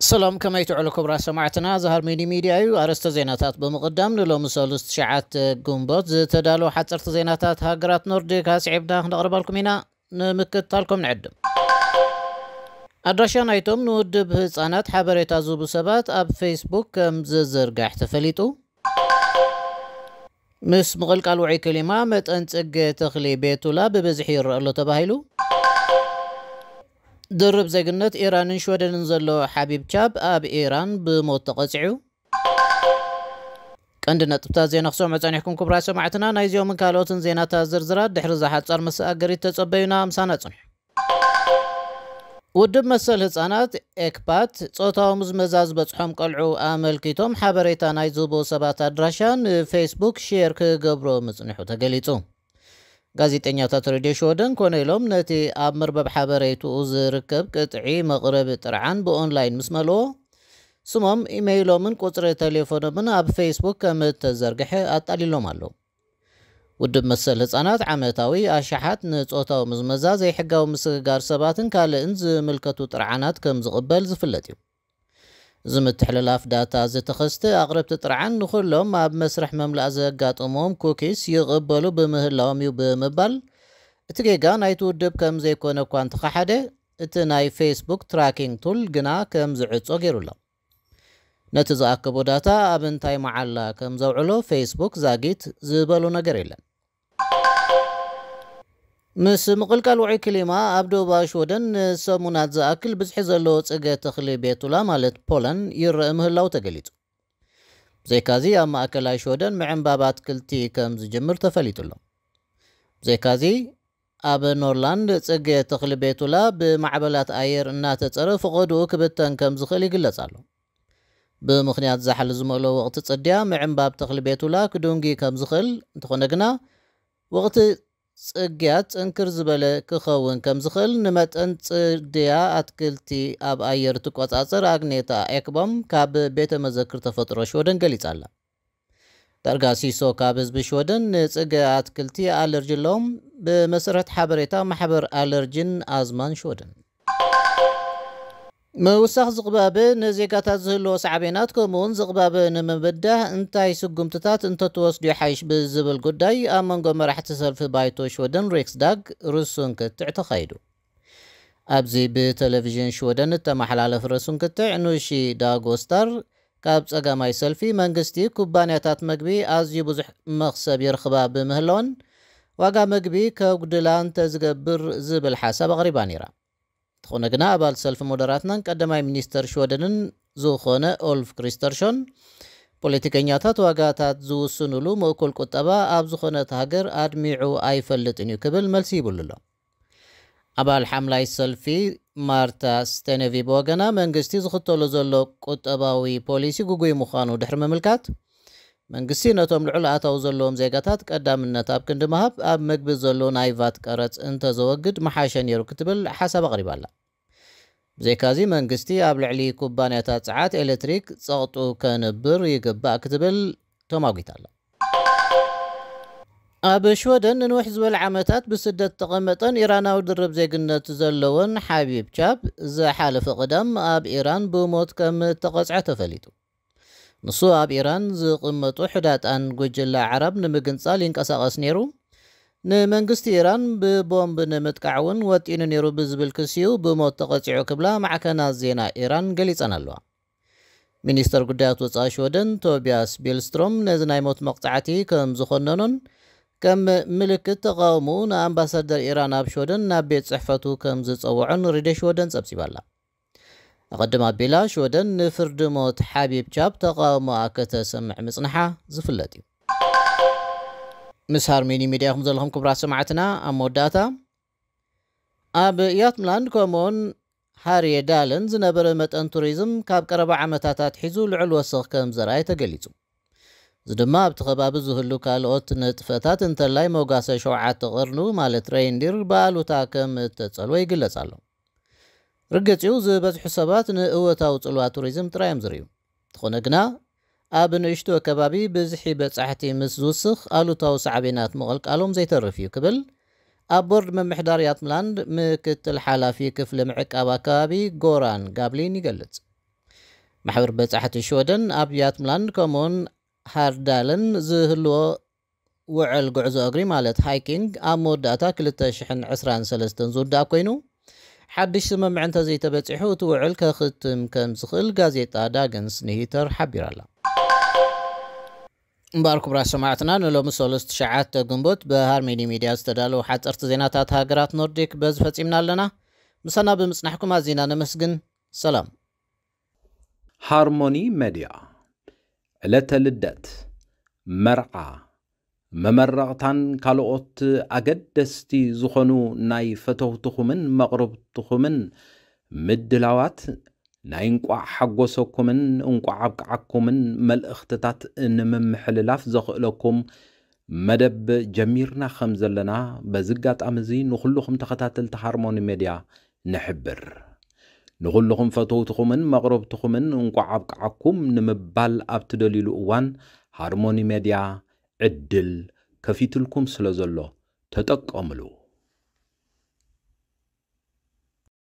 ሰላም፣ ከመይ ትውዕሉ ክቡራት ሰማዕትና? እዚ ሃርሜኒ ሚድያ እዩ። ኣርእስተ ዜናታት ብምቕዳም፣ ንሎሚ ሰሉስ ትሽዓተ ግንቦት ዝተዳለወ ሓፀርቲ ዜናታት ሃገራት ኖርዲክ ኣስዒብና ክነቕርበልኩም ኢና። ንምክትታልኩም ንዕድም። ኣድራሻ ናይቶም ንውድብ ህፃናት ሓበሬታ ዝህቡ ሰባት ኣብ ፌስቡክ ከም ዝዝርጋሕ ተፈሊጡ። ምስ ምቕልቃል ውዑይ ክሊማ፣ መጠን ፅገ ተኽሊ ቤቱላ ብብዝሒ ይረአ ኣሎ ተባሂሉ። ድርብ ዜግነት ኢራንን ሽወደንን ዘሎ ሓቢብ ቻብ ኣብ ኢራን ብሞት ተቐፂዑ። ቀንዲ ነጥብታት ዜና ክሰምዑ ጸኒሕኩም ክቡራት ሰማዕትና። ናይዚኦምን ካልኦትን ዜናታት ዝርዝራት ድሕሪ እዛ ሓጻር መሰጋገሪት ተጸበዩና፣ ምሳና ጽንሑ። ውድብ መሰል ህጻናት ኤክፓት፣ ጾታዊ ምዝመዛ ዝበጽሖም ቆልዑ ኣመልኪቶም ሓበሬታ ናይ ዝህቡ ሰባት ኣድራሻ ንፌስቡክ ሼር ክገብሮ ምጽንሑ ተገሊጹ። ጋዜጠኛታት ሬድዮ ሽወደን ኮነ ኢሎም ነቲ ኣብ መርበብ ሓበሬትኡ ዝርከብ ቅጥዒ መቕረቢ ጥርዓን ብኦንላይን ምስ መልዎ፣ ስሞም፣ ኢሜይሎምን ቁጽሪ ቴሌፎኖምን ኣብ ፌስቡክ ከም እተዘርግሐ ኣጣሊሎም ኣለዉ። ውድብ መሰል ህጻናት ዓመታዊ ኣሽሓት ንጾታዊ ምዝመዛ፣ ዘይሕጋዊ ምስግጋር ሰባትን ካልእን ዝምልከቱ ጥርዓናት ከም ዝቕበል ዝፍለጥ እዩ። እዚ ምትሕልላፍ ዳታ፣ እዚ ተኸስቲ ኣቕረብቲ ጥርዓን ንኹሎም ኣብ መስርሕ መምላእ ዘጋጠሞም ኩኪስ ይቕበሉ ብምህላዎም እዩ ብምባል፣ እቲ ጌጋ ናይቲ ውድብ ከም ዘይኮነ እኳ እንተኸሓደ፣ እቲ ናይ ፌስቡክ ትራኪንግ ቱል ግና ከም ዝዕጾ ገይሩ ኣሎ። ነቲ ዝኣከቦ ዳታ ኣብ እንታይ መዓላ ከም ዘውዕሎ ፌስቡክ ዛጊት ዝበሎ ነገር የለን። ምስ ምቕልቃል ውዑይ ክሊማ፣ ኣብ ደቡባዊ ሽወደን ንሰሙናት ዝኣክል ብዝሒ ዘለዎ ጽገ ተኽሊ ቤቱላ፣ ማለት ፖለን፣ ይረአ ምህላው ተገሊጹ። ብዘይካዚ፣ ኣብ ማእከላይ ሽወደን ምዕንባብ ኣትክልቲ ከም ዝጅምር ተፈሊጡ ኣሎ። ብዘይካዚ፣ ኣብ ኖርላንድ ጽገ ተኽሊ ቤቱላ ብማዕበላት ኣየር እናተጸረ ፍቐድኡ ክብተን ከም ዝኽእል ይግለጽ ኣሎ። ብምኽንያት ዛሕሊ ዝመልኦ ወቕቲ ጽድያ፣ ምዕንባብ ተኽሊ ቤቱላ ክዱንጊ ከም ዝኽእል፣ እንተኾነ ግና፣ ወቕቲ ጽግያት ጽንክር ዝበለ ክኸውን ከም ዝኽእል ንመጠን ጽድያ ኣትክልቲ ኣብ ኣየር ትቆጻጸር ኣግኔታ ኤክቦም ካብ ቤተ መዘክር ተፈጥሮ ሽወደን ገሊጻ ኣላ። ዳርጋ ሲሶ ካብ ህዝቢ ሽወደን ንጽገ ኣትክልቲ ኣለርጂ ኣለዎም፣ ብመሰረት ሓበሬታ ማሕበር ኣለርጂን ኣዝማን ሽወደን። ምውሳኽ ዝቕባበ ንዜጋታት ዝህልዎ ሳዕቤናት፣ ከምኡውን ዝቕባበ ንምብዳህ እንታይ ስጉምትታት እንተትወስዱ ይሓይሽ ብዝብል ጉዳይ፣ ኣብ መንጎ መራሕቲ ሰልፊ ባይቶ ሽወደን ሪክስዳግ ርሱን ክትዕ ተኻይዱ። ኣብዚ ብቴሌቪዥን ሽወደን እተመሓላለፈ ርሱን ክትዕ፣ ኑሺ ዳጎስታር ካብ ጸጋማይ ሰልፊ፣ መንግስቲ ኩባንያታት መግቢ ኣዝዩ ብዙሕ መኽሰብ ይረኽባ ብምህላወን፣ ዋጋ መግቢ ከጉድላ እንተዝገብር ዝብል ሓሳብ ኣቕሪባ ነይራ። እንተኾነ ግና፣ ኣባል ሰልፊ ሞደራትናን ቀዳማይ ሚኒስተር ሽወደንን ዝኾነ ኦልፍ ክሪስተርሾን፣ ፖለቲከኛታት ዋጋታት ዝውስኑሉ ምእኩል ቁጠባ ኣብ ዝኾነት ሃገር ኣድሚዑ ኣይፈልጥን እዩ ክብል መልሲ ይብሉ ኣሎ። ኣባል ሓምላይ ሰልፊ ማርታ ስቴነቪ ብወገና፣ መንግስቲ ዝኽተሎ ዘሎ ቁጠባዊ ፖሊሲ ግጉይ ምዃኑ ድሕሪ ምምልካት፣ መንግስቲ ነቶም ልዑል ኣታዊ ዘለዎም ዜጋታት ቀዳምነት ኣብ ክንዲ ምሃብ፣ ኣብ መግቢ ዘሎ ናይ ቫት ቀረጽ እንተዘወግድ ምሓሸ ነይሩ ክትብል ሓሳብ ኣቕሪባ ኣላ። ብዘይካዚ፣ መንግስቲ ኣብ ልዕሊ ኩባንያታት ጸዓት ኤሌክትሪክ ጸቕጡ ከንብር ይግባእ ክትብል ተማጒታ ኣላ። ኣብ ሽወደን ንንውሕ ዝበለ ዓመታት ብስደት ተቐመጠን ኢራናዊ ድርብ ዜግነት ዘለዎን ሓቢብ ቻብ፣ ዝሓለፈ ቅዳም ኣብ ኢራን ብሞት ከም እተቐጽዐ ተፈሊጡ። ንሱ ኣብ ኢራን ዝቕመጡ ሕዳጣን ጉጅለ ዓረብ ንምግንጻል ይንቀሳቐስ ነይሩ፣ ንመንግስቲ ኢራን ብቦምብ ንምጥቃዕ እውን ወጢኑ ነይሩ ብዝብል ክሲኡ ብሞት ተቐጺዑ ክብላ ማዕከናት ዜና ኢራን ገሊጸን ኣለዋ። ሚኒስተር ጉዳያት ወጻኢ ሽወደን ቶቢያስ ቢልስትሮም ነዚ ናይ ሞት መቕጻዕቲ ከም ዝኾነኖን፣ ከም ምልክት ተቓውሞኡ ንኣምባሳደር ኢራን ኣብ ሽወደን ናብ ቤት ጽሕፈቱ ከም ዝጸውዖን ሬድዮ ሽወደን ጸብጺባ ኣላ። ኣቐድም ኣቢላ ሽወደን ንፍርዲ ሞት ሓቢብ ቻብ ተቓውሞኣ ከተሰምዕ ምጽንሓ ዝፍለጥ እዩ። ምስ ሃርሜኒ ሚድያ ኢኹም ዘለኹም ክቡራት ሰማዕትና። ኣብ መወዳእታ፣ ኣብ ያትምላንድ ከምኡውን ሃርየ ዳለን ዝነበረ መጠን ቱሪዝም ካብ ቀረባ ዓመታት ኣትሒዙ ልዑል ወሰኽ ከም ዘርኣየ ተገሊጹ። እዚ ድማ ኣብቲ ከባቢ ዝህሉ ካልኦት ንጥፈታት፣ እንተላይ መጓሰ ሸውዓተ ቀርኑ፣ ማለት ሬይንዲር፣ ብኣሉታ ከም እተጸልወ ይግለጽ ኣሎ። ርግጽ እዩ፣ ዝበዝሑ ሰባት ንእወታዊ ጽልዋ ቱሪዝም ጥራይ እዮም ዝርእዩ። እንተኾነ ግና፣ ኣብ ንእሽቶ ከባቢ ብዝሒ በጻሕቲ ምስ ዝውስኽ፣ ኣሉታዊ ሳዕቤናት ምቕልቃሎም ዘይተርፍ እዩ ክብል ኣብ ቦርድ ምምሕዳር ያትምላንድ ምክትል ሓላፊ ክፍሊ ምዕቃብ ኣከባቢ ጎራን ጋብሊን ይገልጽ። ማሕበር በጻሕቲ ሽወደን ኣብ ያትምላንድ ከምኡውን ሃርዳለን ዝህልዎ ውዕል ጉዕዞ እግሪ ማለት ሃይኪንግ ኣብ መወዳእታ ክልተ ሽሕን ዕስራን ሰለስተን ዝውዳእ ኮይኑ፣ ሓድሽ ስምምዕ እንተዘይተበጺሑ እቲ ውዕል ከኽትም ከም ዝኽእል ጋዜጣ ዳገንስ ንሂተር ሓቢራ ኣላ። እምበኣር ክቡራት ሰማዕትና፣ ንሎሚ ሰሉስ ትሽዓተ ግንቦት ብሃርሜኒ ሚድያ ዝተዳለዉ ሓፀርቲ ዜናታት ሃገራት ኖርዲክ በዚ ፈጺምና ኣለና። ምሳና ብምጽናሕኩም ኣዚና ነመስግን። ሰላም። ሃርሞኒ ሜድያ፣ ዕለተ ልደት፣ መርዓ፣ መመረቕታን ካልኦት ኣገደስቲ ዝኾኑ ናይ ፈተውትኹምን መቕርብትኹምን ምድላዋት ናይ እንቋዕ ሓጎሰኩምን እንቋዕ ኣብቅዓኩምን መልእኽትታት ንምምሕልላፍ ዘኽእለኩም መደብ ጀሚርና ከም ዘለና በዚ ኣጋጣሚ እዚ ንኹልኹም ተኸታተልቲ ሃርሞኒ ሜድያ ንሕብር። ንኹልኹም ፈተውትኹምን መቕረብትኹምን እንቋዕ ኣብቅዓኩም ንምባል ኣብ ትደልዩሉ እዋን ሃርሞኒ ሜድያ ዕድል ከፊትልኩም ስለ ዘሎ ተጠቀምሉ።